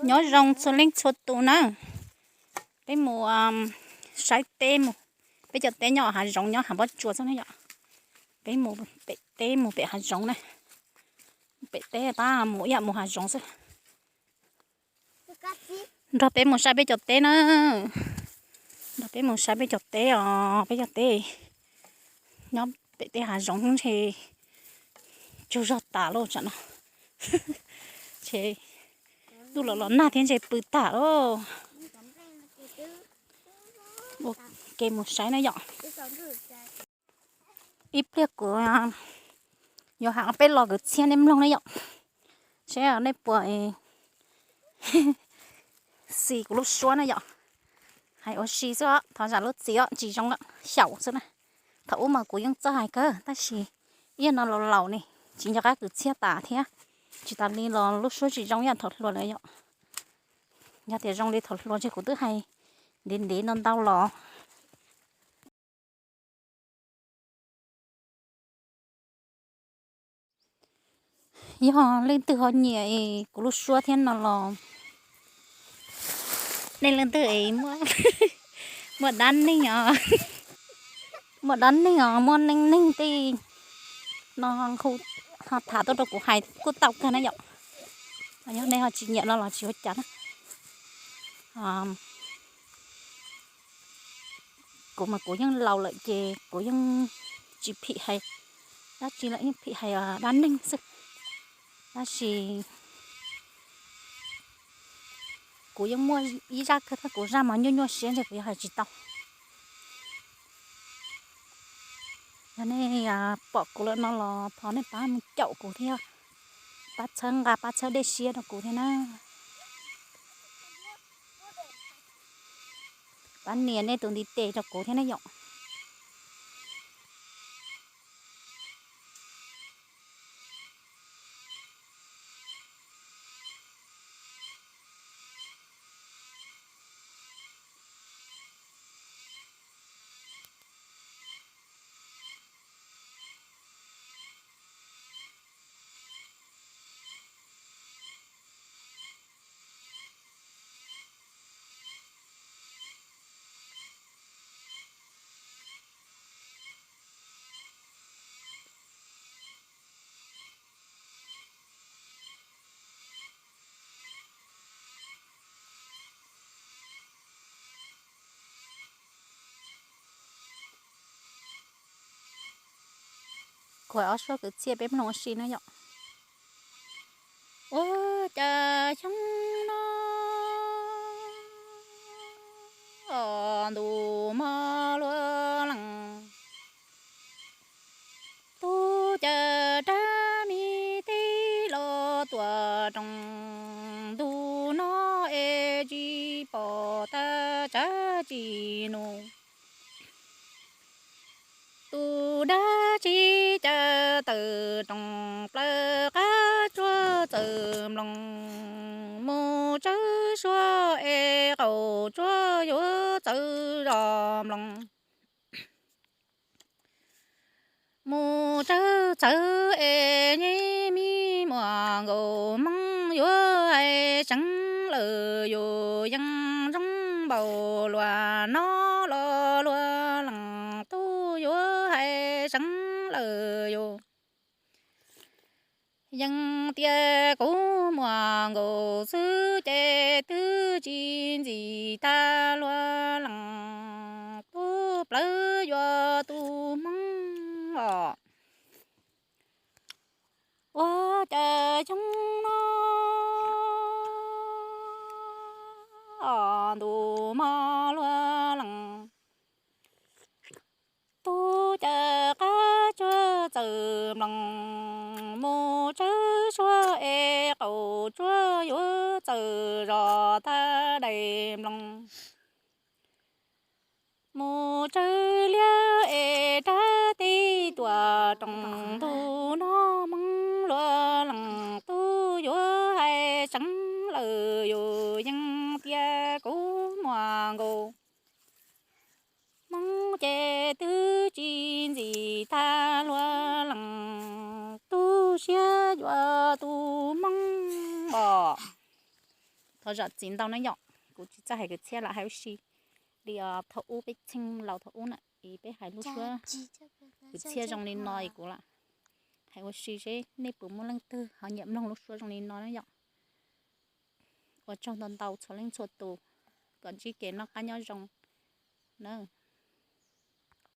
Nyob zoo txhua leej txhua tus na, peb mus saib teb mus. Peb cov teb nyob hav zoov nyob hav pob tsuas xwb na yom. Peb mus pem teb mus pem hav zoov na. Pem teb pab mus ib yam mus hav zoov xwb. Nrog peb mus saib peb cov teb na. Nrog peb mus saib peb cov teb os, peb cov teb nyob pem teb hav zoov ntshe tsaug zog tas lauj tsam no. Ces ntuj los los nag thiab ntshe pw tas lauj. Ua ke mus saib na yom. Ib pliag kuv yuav hais ob peb lo kwv txhiaj nej mloog na yom. Seb nej puas xis kuv lub suab na yom. Hais ua si xwb, thov zam lub txim os, tsis zoo xyaum xwb na. Thaum ub mas kuv yeej txawj hais kawg tab sis ib yam no laus laus ne, tsis nco qab kwv txhiaj tas thiab. Tsis tas li los lub suab tsis zoo ib yam thaum hluas lawm yom. Yog tias zoo li thaum hluas ntshe kuv twb hais ntev ntev ntau ntau los. Yog leej twg ho nyiam es kuv lub suab thiab no los nej leej twg es muaj dab neeg os, muaj dab neeg os, muaj neej neeg tej no ho tham tuaj rau kuv hais kuj tau kawg na yom. Yog nej ho tsis nyiam no los tsis ua cas na. Kuv mas kuv yeej laus lawm ces kuv yeej tsis phim hais dab tsi lawm, yeej phim hais dab neeg xwb. Tab sis kuv yeej muaj ib zaj kawg thiab, kuv zaj mas nyuaj nyuaj siab ntshe kuv yuav hais tsis tau. Yog nej pom kuv lawm no los thov nej pab mus caum kuv thiab, pab txhawb nqa pab txhawb dej siab rau kuv thiab na. Pab nias nej tus ntiv tes rau kuv thiab na yom. Kuv hais ob suab kwv txhiaj peb mloog ua si na yom. Ua cas xyoo no ntuj mog luaj lees, tub caws rab me teb los tuaj roos, ntuj no es tsis pom tag tsav tsis num. Tus dab tsi caws tawm roos, plaws qab tsuag txawm nploos, mus tsawb suab es qaum tsuag yuav txawv zos nploos. Mus tsawb txawv es nyeb me muam nkaus, Hmoob yuav hais seev lawm yus, yeej zoo npaum luag no los luag lees, tub yuav hais seev lawm yus. Yeej tias kuv muam nkaus xwb ces twb tsis ntxim tag luag lees, tub plawv yuav tus Hmoob os. Ua cas xyoo no ntuj mog luag lees, tub caws qab tsuag txawm nploos, mus tsawb suab es qaum tsuag yuav txawm zos tag daim nploos. Mus tsawb liab es rab teb tuaj roos, ntuj no Hmoob luag lees, tub yuav hais seev lawm yus, yeej tias kuv muam nkaus, Hmoob ces twb tsis ntxim tag luag lees, tu siab yuav tus Hmoob os. Los zam txim ntau na yom, kuv tsis txawj hais kwv txhiaj lam hais ua si li thaum ub, peb txheej laus thaum ub na, es peb hais lub suab kwv txhiaj zoo li no es kuv lam hais ua si seb nej puas muaj leej twg ho nyiam mloog lub suab zoo li no na yom. Ua tsaug ntau ntau txhua leej txhua tus, kom ntsib kev noj qab nyob zoo na.